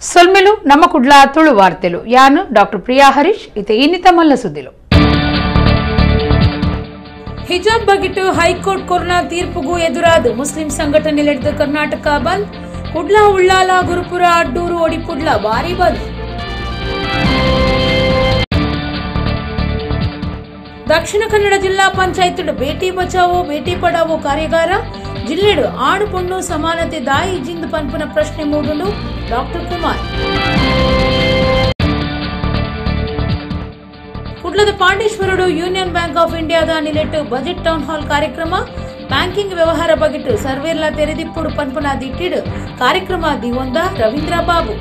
ಸೊಲ್ಮೆಲು ನಮ್ಮ ಕುಡ್ಲ ತುಳು ವಾರ್ತೆಲು ಯಾನು ಡಾಕ್ಟರ್ ಪ್ರಿಯಾ ಹರೀಶ್ ಇತೆ ಇನ್ನಿತ ಮಲ್ಲ ಸುದ್ದಿಲು. ಹಿಜಾಬ್ ಬಗಿಟ್ಟು ಹೈಕೋರ್ಟ್ ಕೊರ್ನ ತೀರ್ಪುಗೂ ಎದುರಾದ ಮುಸ್ಲಿಂ ಸಂಘಟನೆ ನಡೆದ ಕರ್ನಾಟಕ ಬಂದ್. ಕುಡ್ಲ ಉಳ್ಳಾಲ ಗುರುಪುರ ಅಡ್ಡೂರು ಒಡಿಪುಡ್ಲ ಭಾರಿ ಬಂದ್. ದಕ್ಷಿಣ ಕನ್ನಡ ಜಿಲ್ಲಾ ಪಂಚಾಯತ್ ಬೇಟಿ ಬಚಾವೋ ಬೇಟಿ ಪಡಾವೋ ಕಾರ್ಯಾಗಾರ. ಜಿಲ್ಲೆಡು ಆಣು ಪೊಣ್ಣು ಸಮಾನತೆ ದಾಯಿ ಜಿಂದ್ ಪನ್ಪುನ ಪ್ರಶ್ನೆ ಮೂಡಲು ಡಾಕ್ಟರ್ ಕುಮಾರ್. ಕುಡ್ಲದ ಪಾಂಡೇಶ್ವರಡು ಯೂನಿಯನ್ ಬ್ಯಾಂಕ್ ಆಫ್ ಇಂಡಿಯಾದ ನಿಲೆಟ್ಟು ಬಜೆಟ್ ಟೌನ್ ಹಾಲ್ ಕಾರ್ಯಕ್ರಮ. ಬ್ಯಾಂಕಿಂಗ್ ವ್ಯವಹಾರ ಬಗೆಟು ಸರ್ವೇರ್ಲ ತೆರೆದಿಪ್ಪುಡು ಪನ್ಪುನ ದಿಟ್ಟಿಡು ಕಾರ್ಯಕ್ರಮ ದಿವೊಂದ ರವೀಂದ್ರ ಬಾಬು.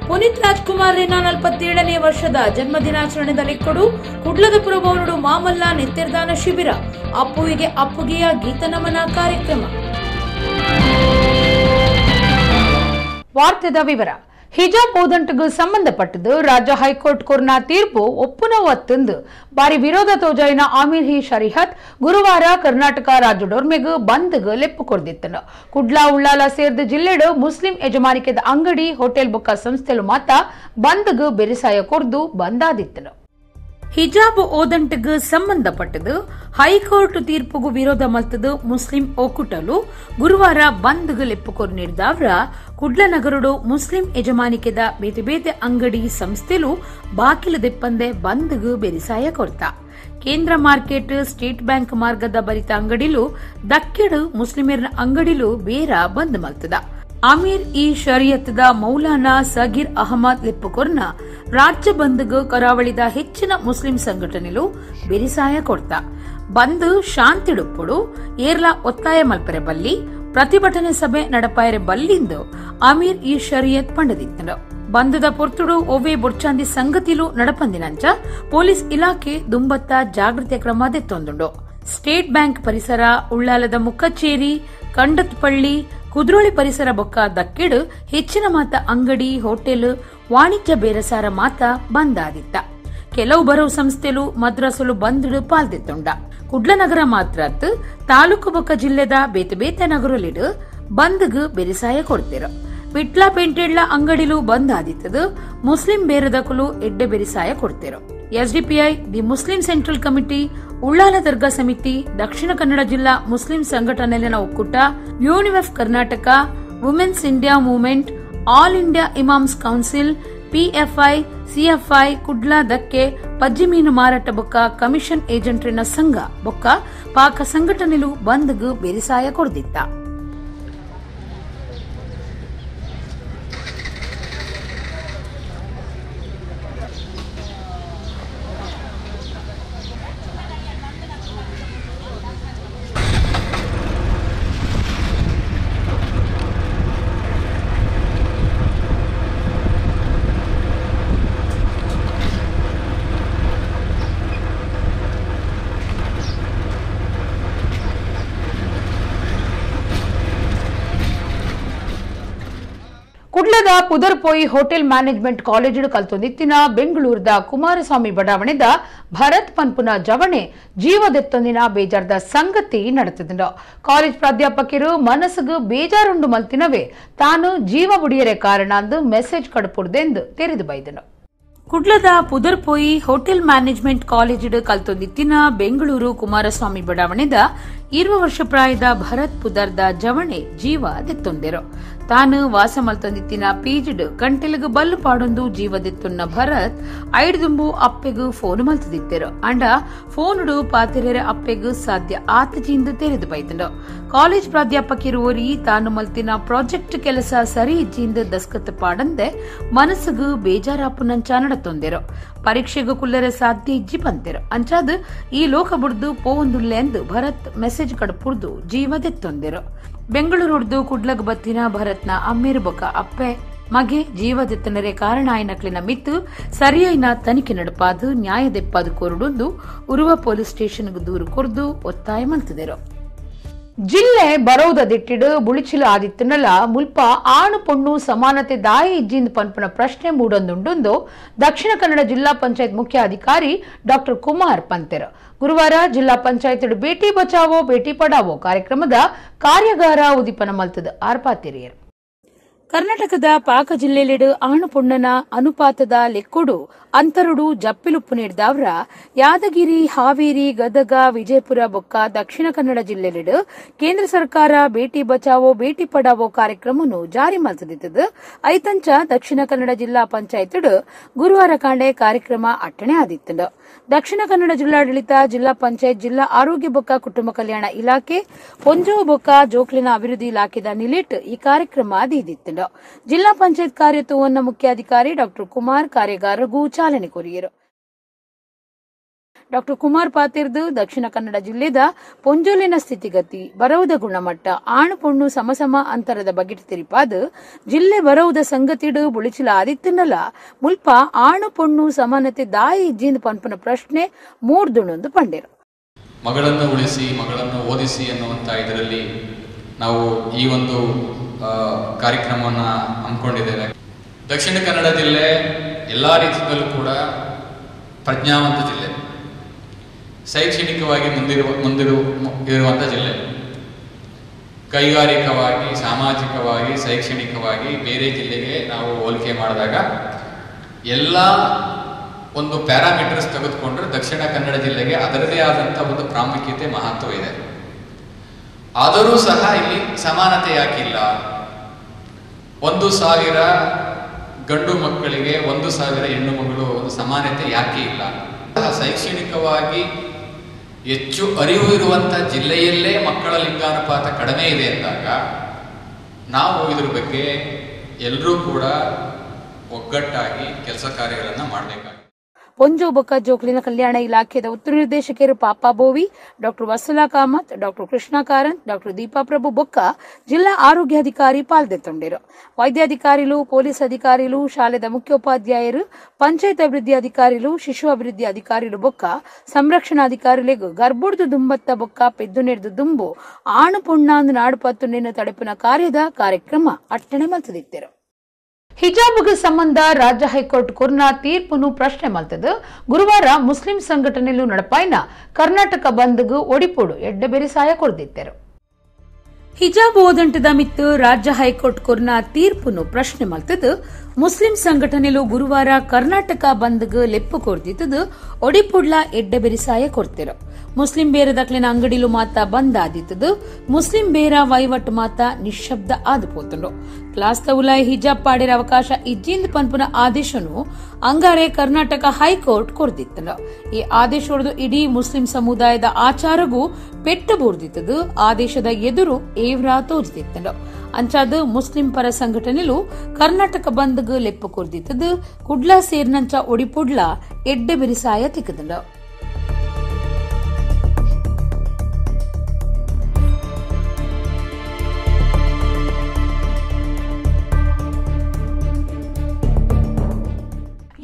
ಪುನೀತ್ ರಾಜ್ಕುಮಾರ್ ರೇನಾ 47ನೇ ವರ್ಷದ ಜನ್ಮದಿನಾಚರಣೆದಲ್ಲಿಕ್ಕಡು ಕುಡ್ಲದ ಪುರಭವನಡು ಮಾಮಲ್ಲ ನೆತ್ತೆರ್ದಾನ ಶಿಬಿರ. ಅಪ್ಪುವಿಗೆ ಅಪ್ಪುಗೆಯ ಗೀತನಮನ ಕಾರ್ಯಕ್ರಮ. ವಾರ್ತೆದ ವಿವರ. ಹಿಜಾಬ್ ಓದಂಟಗೂ ಸಂಬಂಧಪಟ್ಟದ್ದು ರಾಜ್ಯ ಹೈಕೋರ್ಟ್ ಕೊರ್ನ ತೀರ್ಪು ಒಪ್ಪುನ ಒತ್ತಂದು ಬಾರಿ ವಿರೋಧ ತೋಜಾಯಿನ ಆಮೀರ್ ಹಿ ಶರಿಹತ್ ಗುರುವಾರ ಕರ್ನಾಟಕ ರಾಜ್ಯ ಡೊರ್ಮೆಗು ಬಂದ್ಗ್ ಲೆಪ್ಪು ಕೊರ್ದಿತ್ತನು. ಕುಡ್ಲ ಉಳ್ಳಾಲ ಸೇರ್ದ ಜಿಲ್ಲೆಡು ಮುಸ್ಲಿಂ ಯಜಮಾನಿಕೆದ ಅಂಗಡಿ ಹೋಟೆಲ್ ಬೊಕ್ಕ ಸಂಸ್ಥೆಲು ಮಾತ ಬಂದ್ಗ್ ಬೆರಿಸಾಯ ಕೊರ್ದು ಬಂದಾದಿತ್ತನು. ಹಿಜಾಬ್ ಓದಂಟಗ್ ಸಂಬಂಧಪಟ್ಟದು ಹೈಕೋರ್ಟ್ ತೀರ್ಪುಗೂ ವಿರೋಧ ಮಲ್ತದು ಮುಸ್ಲಿಂ ಒಕ್ಕೂಟಲು ಗುರುವಾರ ಬಂದ್ಗ್ ಲೆಪ್ಪು ಕೊರ್ನಿರ್ದಾವ್ರ ಕುಡ್ಲ ನಗರಡು ಮುಸ್ಲಿಂ ಯಜಮಾನಿಕೆದ ಬೇತೆ ಬೇತೆ ಅಂಗಡಿ ಸಂಸ್ಥೆಲು ಬಾಕಿಲು ದೆಪ್ಪಂದೆ ಬಂದ್ಗ್ ಬೆರಿಸಾಯ ಕೊರ್ತ. ಕೇಂದ್ರ ಮಾರ್ಕೆಟ್ ಸ್ಟೇಟ್ ಬ್ಯಾಂಕ್ ಮಾರ್ಗದ ಬರಿತ ಅಂಗಡಿಲು ದಕ್ಕೆಡು ಮುಸ್ಲಿಮರ್ನ ಅಂಗಡಿಲು ಬೇರ ಬಂದ್ ಮಲ್ತದ. ಆಮೀರ್ ಇ ಶರಿಯತ್ದ ಮೌಲಾನಾ ಸಗೀರ್ ಅಹಮದ್ ಲೆಪ್ಪುಕೊರ್ನ ರಾಜ್ಯ ಬಂದ್ಗ್ ಕರಾವಳಿದ ಹೆಚ್ಚಿನ ಮುಸ್ಲಿಂ ಸಂಘಟನೆಲು ಬೆರಿಸಾಯ ಕೊರ್ತ. ಬಂದ್ ಶಾಂತಿಡುಪ್ಪುಡು ಏರ್ಲಾ ಒತ್ತಾಯ ಮಲ್ಪರೆ ಬಲ್ಲಿ ಪ್ರತಿಭಟನೆ ಸಭೆ ನಡಪಾಯರೆ ಬಲ್ಲಿಂದು ಆಮೀರ್ ಇ ಶರಿಯತ್ ಪಂಡದಿತ್ತನು. ಬಂದದ ಪೊರ್ತುಡು ಒವ್ವೆ ಬೊಡ್ಚಾಂದಿ ಸಂಗತಿಲು ನಡಪಂದಿನಂಚ ಪೊಲೀಸ್ ಇಲಾಖೆ ದುಂಬತ್ತ ಜಾಗೃತಿ ಕ್ರಮ ದೆತ್ತೊಂದುಂಡು. ಸ್ಟೇಟ್ ಬ್ಯಾಂಕ್ ಪರಿಸರ, ಉಳ್ಳಾಲದ ಮುಕ್ಕಚೇರಿ, ಕಂಡತ್ಪಳ್ಳಿ, ಕುದ್ರೋಳಿ ಪರಿಸರ ಬೊಕ್ಕ ದಕ್ಕಿಡು ಹೆಚ್ಚಿನ ಮಾತ ಅಂಗಡಿ ಹೋಟೆಲ್ ವಾಣಿಜ್ಯ ಬೇರಸಾರ ಮಾತ ಬಂದಾದಿತ್ತ. ಕೆಲವು ಬರೋ ಸಂಸ್ಥೆಲು ಮದ್ರಾಸಲು ಬಂದ್ಡು ಪಾಲ್ದಿತ್ತುಂಡ. ಕುಡ್ಲನಗರ ಮಾತ್ರ ತಾಲೂಕು ಬೊಕ್ಕ ಜಿಲ್ಲೆದ ಬೇತೆ ಬೇತೆ ನಗರಲಿಡು ಬಂದ್ಗ್ ಬೆರಿಸಾಯ ಕೊಡ್ತಿರು. ವಿಟ್ಲ ಪೇಂಟೆಡ್ಲ ಅಂಗಡಿಲು ಬಂದ್ ಆದಿತ್ತದು ಮುಸ್ಲಿಂ ಬೇರದಕುಲು ಎಡ್ಡೆ ಬೆರಿಸಾಯ ಕೊಡ್ತಿರು. SDPI, the Muslim central committee, Ullal Dargah ಸಮಿತಿ, ದಕ್ಷಿಣ ಕನ್ನಡ ಜಿಲ್ಲಾ ಮುಸ್ಲಿಂ ಸಂಘಟನೆಗಳ ಒಕ್ಕೂಟ, UNIWEF Karnataka, women's India movement, all India imams council, PFI, CFI, Kudla Dakke ಪಜ್ಜಿಮೀನು ಮಾರಾಟ ಬೊಕ್ಕ ಕಮಿಷನ್ ಏಜೆಂಟರಿನ ಸಂಘ ಬೊಕ್ಕ ಪಾಕ ಸಂಘಟನೆಲು ಬಂದ್ಗ್ ಬೆರಿಸಾಯ ಕೊಡ್ದಿತ್ತ. ಕುಡ್ಲದ ಪುದರ್ಪೋಯಿ ಹೋಟೆಲ್ ಮ್ಯಾನೇಜ್ಮೆಂಟ್ ಕಾಲೇಜು ಕಲ್ತೊಂದಿತ್ತಿನ ಬೆಂಗಳೂರದ ಕುಮಾರಸ್ವಾಮಿ ಬಡಾವಣೆದ ಭರತ್ ಪನ್ಪುನ ಜವಣೆ ಜೀವದೆತ್ತೊಂದಿನ ಬೇಜಾರ್ದ ಸಂಗತಿ ನಡೆತಿದ್ದ. ಕಾಲೇಜ್ ಪ್ರಾಧ್ಯಾಪಕರು ಮನಸ್ಸಿಗೆ ಬೇಜಾರುಂಡು ಮಲ್ತಿನವೇ ತಾನು ಜೀವ ಬುಡಿಯರೆ ಕಾರಣ ಅಂದು ಮೆಸೇಜ್ ಕಡಪುಡ್ದೆಂದು ತೆರೆದು ಬೈದನು. ಕುಡ್ಲದ ಪುದರ್ಪೋಯಿ ಹೋಟೆಲ್ ಮ್ಯಾನೇಜ್ಮೆಂಟ್ ಕಾಲೇಜು ಕಲ್ತೊಂದಿತ್ತಿನ ಬೆಂಗಳೂರು ಕುಮಾರಸ್ವಾಮಿ ಬಡಾವಣೆದ 20 ವರ್ಷ ಪ್ರಾಯದ ಭರತ್ ಪುದರ್ದ ಜವಣೆ ಜೀವ ದೆತ್ತೊಂದೆರು. ತಾನು ವಾಸ ಮಲ್ತೊಂದಿತ್ತಿನ ಪೀಜಿಡ್ ಕಂಟೆಲಗು ಬಲ್ಲು ಪಾಡೊಂದು ಜೀವದೆತ್ತುನ್ನ ಭರತ್ ಐಡ್ದುಂಬು ಅಪ್ಪೆಗು ಫೋನ್ ಮಲ್ತದಿತ್ತೆರು. ಅಂಡ ಫೋನುಡು ಪಾತಿರೆರ ಅಪ್ಪೆಗು ಸಾಧ್ಯ ಆತಜಿಂದ ತೆರೆದು ಬೈತಂಡು. ಕಾಲೇಜ್ ಪ್ರಾಧ್ಯಾಪಕಿರು ಓರಿ ತಾನು ಮಲ್ತಿನ ಪ್ರಾಜೆಕ್ಟ್ ಕೆಲಸ ಸರಿ ಇಜ್ಜಿಂದ ದಸ್ಕತ್ ಪಾಡಂದೆ ಮನಸ್ಸುಗು ಬೇಜಾರಾಪುನಂಚ ನಡತೊಂದೆರು. ಪರೀಕ್ಷೆಗೂ ಕುಲ್ಲರೆ ಸಾಧ್ಯ ಇಜ್ಜಿ ಪಂತೆರು. ಅಂಚಾದ ಈ ಲೋಕ ಬುಡ್ದು ಪೋವೊಂದುಲ್ಲೆ ಎಂದು ಭರತ್ ಮೆಸೇಜ್ ಕಡಪುಡ್ದು ಜೀವದೆತ್ತೊಂದೆರು. ಬೆಂಗಳೂರುಡ್ದು ಕುಡ್ಲಗ್ ಬತ್ತಿನ ಭರತ್ನ ಅಮ್ಮೇರು ಬೊಕ್ಕ ಅಪ್ಪೆ ಮಗೆ ಜೀವದೆತ್ತನರೆ ಕಾರಣ ಆಯ್ನಕ್ಲಿನ ಮಿತ್ತು ಸರಿಯೈನ ತನಿಖೆ ನಡಪಾದು ನ್ಯಾಯದೆಪ್ಪಾದು ಕೋರುಡೊಂದು ಉರುವ ಪೊಲೀಸ್ ಸ್ಟೇಷನ್ಗೆ ದೂರು ಕೊರ್ದು ಒತ್ತಾಯ ಮಲ್ತಿದರು. ಜಿಲ್ಲೆ ಬರೋದ ದಿಟ್ಟಿಡು ಬುಳಿಚಿಲು ಆದಿತ್ತನಲ ಮುಲ್ಪ ಆಣು ಪೊಣ್ಣು ಸಮಾನತೆ ದಾಯಿ ಇಜ್ಜಿಂದ್ ಪನ್ಪುನ ಪ್ರಶ್ನೆ ಮೂಡೊಂದುಂಡುಂದು ದಕ್ಷಿಣ ಕನ್ನಡ ಜಿಲ್ಲಾ ಪಂಚಾಯತ್ ಮುಖ್ಯ ಅಧಿಕಾರಿ ಡಾಕ್ಟರ್ ಕುಮಾರ್ ಪಂತೆರು. ಗುರುವಾರ ಜಿಲ್ಲಾ ಪಂಚಾಯತ್ ಬೇಟಿ ಬಚಾವೋ ಬೇಟಿ ಪಡಾವೋ ಕಾರ್ಯಕ್ರಮದ ಕಾರ್ಯಾಗಾರ ಉದೀಪನ ಮಲ್ತದ ಆರ್ಪಾತಿರಿಯರು. ಕರ್ನಾಟಕದ ಪಾಕ ಜಿಲ್ಲೆಲಿಡು ಆಣು ಪೊಣ್ಣನ ಅನುಪಾತದ ಲೆಕ್ಕೊಡು ಅಂತರುಡು ಜಪ್ಪಿಲುಪ್ಪು ನೀಡಿದವರ ಯಾದಗಿರಿ, ಹಾವೇರಿ, ಗದಗ, ವಿಜಯಪುರ ಬೊಕ್ಕ ದಕ್ಷಿಣ ಕನ್ನಡ ಜಿಲ್ಲೆಲಿಡು ಕೇಂದ್ರ ಸರ್ಕಾರ ಬೇಟಿ ಬಚಾವೋ ಬೇಟಿ ಪಡಾವೋ ಕಾರ್ಯಕ್ರಮವನ್ನು ಜಾರಿ ಮಲ್ತದಿತ್ತದು. ಐತಂಚ ದಕ್ಷಿಣ ಕನ್ನಡ ಜಿಲ್ಲಾ ಪಂಚಾಯತ್ ಗುರುವಾರ ಕಾಂಡೆ ಕಾರ್ಯಕ್ರಮ ಅಟ್ಟಣೆ ಆದಿತ್ತುಂಡು. ದಕ್ಷಿಣ ಕನ್ನಡ ಜಿಲ್ಲಾಡಳಿತ, ಜಿಲ್ಲಾ ಪಂಚಾಯತ್, ಜಿಲ್ಲಾ ಆರೋಗ್ಯ ಬೊಕ್ಕ ಕುಟುಂಬ ಕಲ್ಯಾಣ ಇಲಾಖೆ, ಪೊಂಜೋ ಬೊಕ್ಕ ಜೋಕ್ಲಿನ ಅಭಿವೃದ್ಧಿ ಇಲಾಖೆದ ನಿಲಿಟ್ ಈ ಕಾರ್ಯಕ್ರಮ ದೀದಿತ್ತುಂಡು. ಜಿಲ್ಲಾ ಪಂಚಾಯತ್ ಕಾರ್ಯತೋವನ್ನ ಮುಖ್ಯಾಧಿಕಾರಿ ಡಾಕ್ಟರ್ ಕುಮಾರ್ ಕಾರ್ಯಾಗಾರಗೂ ಚಾಲನೆ ಕೊರಿಯರು. ಡಾಕ್ಟರ್ ಕುಮಾರ್ ಪಾತಿರ್ದು ದಕ್ಷಿಣ ಕನ್ನಡ ಜಿಲ್ಲೆದ ಪೊಂಜೋಲಿನ ಸ್ಥಿತಿಗತಿ, ಬರವುದ ಗುಣಮಟ್ಟ, ಆಣು ಪೊಣ್ಣು ಸಮಸಮ ಅಂತರದ ಬಗೆಟ್ ತಿರಿಪಾದು ಜಿಲ್ಲೆ ಬರವುದ ಸಂಗತಿಡು ಬುಳಿಚಿಲ ಆದಿತ್ತನಲ ಮುಲ್ಪ ಆಣು ಪೊಣ್ಣು ಸಮಾನತೆ ದಾಯಿ ಇಜ್ಜಿಂದ್ ಪನ್ಪುನ ಪ್ರಶ್ನೆ ಮೂರ್ದುಣೊಂದು ಪಂಡೇರು. ಮಗಳನ್ನು ಉಳಿಸಿ ಮಗಳನ್ನು ಓದಿಸಿ ಎನ್ನುವಂತ ಇದರಲ್ಲಿ ನಾವು ಈ ಒಂದು ಕಾರ್ಯಕ್ರಮವನ್ನು ಹಮ್ಮಿಕೊಂಡಿದ್ದೇವೆ. ದಕ್ಷಿಣ ಕನ್ನಡ ಜಿಲ್ಲೆ ಎಲ್ಲ ರೀತಿಯಲ್ಲೂ ಕೂಡ ಪ್ರಜ್ಞಾವಂತ ಜಿಲ್ಲೆ, ಶೈಕ್ಷಣಿಕವಾಗಿ ಮುಂದಿರುವಂಥ ಜಿಲ್ಲೆ, ಕೈಗಾರಿಕವಾಗಿ, ಸಾಮಾಜಿಕವಾಗಿ, ಶೈಕ್ಷಣಿಕವಾಗಿ ಬೇರೆ ಜಿಲ್ಲೆಗೆ ನಾವು ಹೋಲಿಕೆ ಮಾಡಿದಾಗ ಎಲ್ಲ ಒಂದು ಪ್ಯಾರಾಮೀಟರ್ಸ್ ತೆಗೆದುಕೊಂಡ್ರೆ ದಕ್ಷಿಣ ಕನ್ನಡ ಜಿಲ್ಲೆಗೆ ಅದರದೇ ಆದಂಥ ಒಂದು ಪ್ರಾಮುಖ್ಯತೆ, ಮಹತ್ವ ಇದೆ. ಆದರೂ ಸಹ ಇಲ್ಲಿ ಸಮಾನತೆ ಯಾಕಿಲ್ಲ? 1,000 ಗಂಡು ಮಕ್ಕಳಿಗೆ 1,000 ಹೆಣ್ಣು ಮಗಳು ಒಂದು ಸಮಾನತೆ ಯಾಕೆ ಇಲ್ಲ? ಶೈಕ್ಷಣಿಕವಾಗಿ ಹೆಚ್ಚು ಅರಿವು ಇರುವಂಥ ಜಿಲ್ಲೆಯಲ್ಲೇ ಮಕ್ಕಳ ಲಿಂಗಾನುಪಾತ ಕಡಿಮೆ ಇದೆ ಅಂದಾಗ ನಾವು ಇದ್ರ ಬಗ್ಗೆ ಎಲ್ಲರೂ ಕೂಡ ಒಗ್ಗಟ್ಟಾಗಿ ಕೆಲಸ ಕಾರ್ಯಗಳನ್ನು ಮಾಡಬೇಕಾಗಿದೆ. ಪೊಂಜೋ ಬೊಕ್ಕ ಜೋಕ್ಲಿನ ಕಲ್ಯಾಣ ಇಲಾಖೆದ ಉತ್ತರ ನಿರ್ದೇಶಕರು Papa Bhovi, doctor Vatsala Kamath, doctor Krishna Karanth, doctor Deepa Prabhu ಬೊಕ್ಕ ಜಿಲ್ಲಾ ಆರೋಗ್ಯಾಧಿಕಾರಿ ಪಾಲ್ದೆತ್ತೊಂಡಿರು. ವೈದ್ಯಾಧಿಕಾರಿಲು, ಪೊಲೀಸ್ ಅಧಿಕಾರಿಲು, ಶಾಲೆದ ಮುಖ್ಯೋಪಾಧ್ಯಾಯರು, ಪಂಚಾಯತ್ ಅಭಿವೃದ್ಧಿ ಅಧಿಕಾರಿಲು, ಶಿಶು ಅಭಿವೃದ್ಧಿ ಅಧಿಕಾರಿಲು ಬೊಕ್ಕ ಸಂರಕ್ಷಣಾಧಿಕಾರಿಗಳಿಗೂ ಗರ್ಭುಡ್ದು ದುಂಬತ್ತ ಬೊಕ್ಕ ಪೆದ್ದು ನೆಡ್ದು ದುಂಬು ಆಣು ಪೊಣ್ಣಾಂದು ನಾಡುಪತ್ತು ನಿನ್ನ ತಡೆಪಿನ ಕಾರ್ಯದ ಕಾರ್ಯಕ್ರಮ ಅಟ್ಟಣೆ ಮಲ್ತದಿತ್ತಿರು. ಹಿಜಾಬ್ಗೆ ಸಂಬಂಧ ರಾಜ್ಯ ಹೈಕೋರ್ಟ್ ಕೊರ್ನ ತೀರ್ಪುನು ಪ್ರಶ್ನೆ ಮಲ್ತದು ಗುರುವಾರ ಮುಸ್ಲಿಂ ಸಂಘಟನೆಲು ನಡಪಾಯಿನ ಕರ್ನಾಟಕ ಬಂದ್ಗ್ ಒಡಿಪೋಡು ಎಡ್ಡೆ ಬೆರಿಸಾಯ ಕೊರ್ದಿತ್ತರು. ಹಿಜಾಬ್ ಓದಂಟದ ಮಿತ್ತು ರಾಜ್ಯ ಹೈಕೋರ್ಟ್ ಕೊರ್ನ ತೀರ್ಪುನು ಪ್ರಶ್ನೆ ಮಲ್ತದು ಮುಸ್ಲಿಂ ಸಂಘಟನೆಲು ಗುರುವಾರ ಕರ್ನಾಟಕ ಬಂದ್ಗ್ ಲೆಪ್ಪು ಕೊರ್ದಿತ್ತದು ಒಡಿಪುಡ್ಲ ಎಡ್ಡೆ ಬೆರಿಸಾಯ ಕೊರ್ತಿರು. ಮುಸ್ಲಿಂ ಬೇರದಕ್ಲಿನ ಅಂಗಡಿಲು ಮಾತ ಬಂದ್ ಆದಿತ್ತದು ಮುಸ್ಲಿಂ ಬೇರ ವೈವಟ್ ಮಾತ ನಿಶಬ್ದ ಆದು ಪೋತುಂಡು. ಕ್ಲಾಸ್ ತವುಲಾಯ್ ಹಿಜಾಬ್ ಪಾಡಿರ ಅವಕಾಶ ಇಜ್ಜಿಂದ್ ಪನ್ಪುನ ಆದೇಶನು ಅಂಗಾರೆ ಕರ್ನಾಟಕ ಹೈಕೋರ್ಟ್ ಕೊರ್ದಿತ್ತನು. ಈ ಆದೇಶೊಡ್ದು ಇಡೀ ಮುಸ್ಲಿಂ ಸಮುದಾಯದ ಆಚಾರಗೂ ಪೆಟ್ಟು ಬೂರ್ದಿತ್ತದು ಆದೇಶದ ಎದುರು ಏವ್ರ ತೋಜಿದಿತ್ತನು. ಅಂಚಾದ ಮುಸ್ಲಿಂ ಪರ ಸಂಘಟನೆಲು ಕರ್ನಾಟಕ ಬಂದ್ಗ್ ಲೆಪ್ಪು ಕೊರ್ದಿತ್ತದು ಕುಡ್ಲಾ ಸೇರ್ನಂಚ ಒಡಿಪುಡ್ಲ ಎಡ್ಡೆ ಬಿರಿಸಾಯ ತಿಕ್ಕದಂಡು.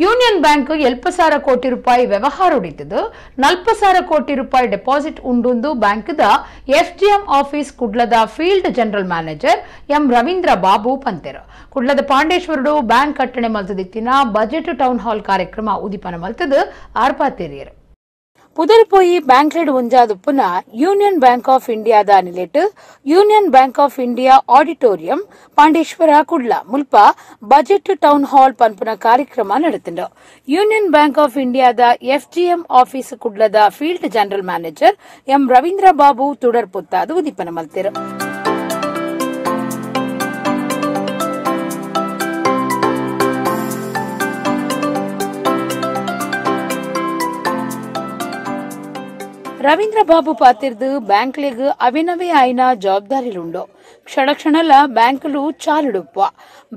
ಯೂನಿಯನ್ ಬ್ಯಾಂಕ್ 7,000 ಕೋಟಿ ರೂಪಾಯಿ ವ್ಯವಹಾರ ಹೊಡಿತದ್ದು 40,000 ಕೋಟಿ ರೂಪಾಯಿ ಡೆಪಾಸಿಟ್ ಉಂಡುಂದು ಬ್ಯಾಂಕ್ದ ಎಫ್ಜಿಎಂ ಆಫೀಸ್ ಕುಡ್ಲದ field general manager M Ravindra Babu ಪಂತೆರು. ಕುಡ್ಲದ ಪಾಂಡೇಶ್ವರಡು ಬ್ಯಾಂಕ್ ಕಟ್ಟಣೆ ಮಲ್ತದಿತ್ತಿನ budget town hall ಕಾರ್ಯಕ್ರಮ ಉದೀಪನ ಮಲ್ತದು ಆರ್ಪಾತೇರಿಯರು. ಪುದರ್ಪೋಯಿ ಬ್ಯಾಂಕ್ಲೆಡ್ ಒಂಜಾದುಪ್ಪುನ union bank of ಇಂಡಿಯಾದ ನಿಲೆಟ್ Union Bank of India auditorium Pandeshwar Kudla ಮುಲ್ಪ budget town hall ಪನ್ಪುನ ಕಾರ್ಯಕ್ರಮ ನಡೆತುಂಡು. Union bank of ಇಂಡಿಯಾದ ಎಫ್ಜಿಎಂ ಆಫೀಸ್ ಕುಡ್ಲದ field general manager M Ravindra Babu ತುಡರ್ ಪುತ್ತಾದು ಉದೀಪನ ಮಲ್ತೆರು. ರವೀಂದ್ರ ಬಾಬು ಪಾತಿರ್ದು ಬ್ಯಾಂಕ್ಲೆಗ್ ಅವಿನವೇ ಆಯ್ನ ಜವಾಬ್ದಾರಿಲುಂಡು. ಕ್ಷಣ ಕ್ಷಣಲ ಬ್ಯಾಂಕ್ಲು ಚಾಲುಡುಪ್ಪ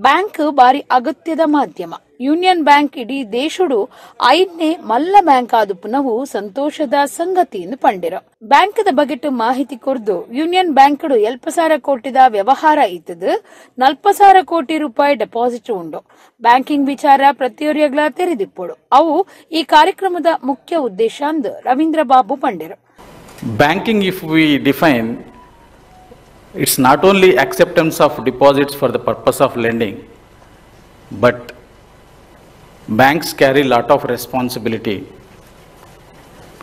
ಬ್ಯಾಂಕ್ ಬಾರಿ ಅಗತ್ಯದ ಮಾಧ್ಯಮ. ಯೂನಿಯನ್ ಬ್ಯಾಂಕ್ ಇಡೀ ದೇಶಡು ಐದನೇ ಮಲ್ಲ ಬ್ಯಾಂಕ್ ಆದುಪ್ಪುನವು ಸಂತೋಷದ ಸಂಗತಿ ಎಂದು ಪಂಡಿರು. ಬ್ಯಾಂಕ್ದ ಬಗೆಟ್ ಮಾಹಿತಿ ಕೊರ್ದು ಯೂನಿಯನ್ ಬ್ಯಾಂಕ್ಡು 7,000 ಕೋಟಿದ ವ್ಯವಹಾರ ಇತ್ತದು 40,000 ಕೋಟಿ ರೂಪಾಯಿ ಡೆಪಾಸಿಟ್ ಉಂಡು. ಬ್ಯಾಂಕಿಂಗ್ ವಿಚಾರ ಪ್ರತಿಯೊರಿಯಗ್ಲ ತೆರೆದಿಪ್ಪೋಡು ಅವು ಈ ಕಾರ್ಯಕ್ರಮದ ಮುಖ್ಯ ಉದ್ದೇಶ ಅಂದು Ravindra Babu ಪಂಡಿರು. Banking, if we define, It's not only acceptance of deposits for the purpose of lending, but banks carry lot of responsibility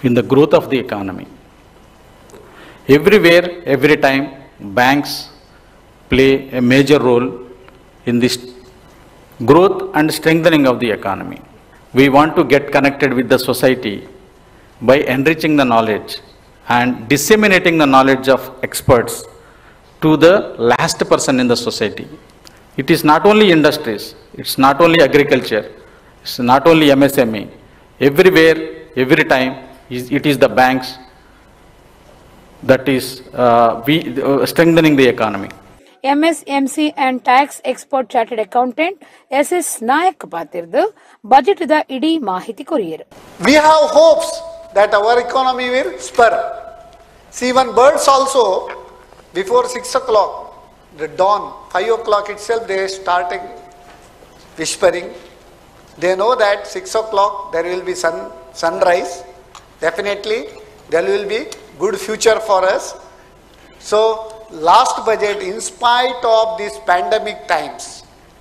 in the growth of the economy. Everywhere, every time, banks play a major role in this growth and strengthening of the economy. We want to get connected with the society by enriching the knowledge and disseminating the knowledge of experts to the last person in the society. It is not only industries, it's not only agriculture, it's not only MSME. Everywhere, every time, it is the banks that is strengthening the economy. MSMC and tax expert chartered accountant SS Nayak ಪಾತಿರ್ದು budget the ಇಡೀ ಮಾಹಿತಿ courier. We have hopes that our economy will spur. See, even birds also, before 6 o'clock, the dawn, 5 o'clock itself, they starting whispering. They know that 6 o'clock there will be sunrise. Definitely there will be good future for us. So last budget, in spite of these pandemic times,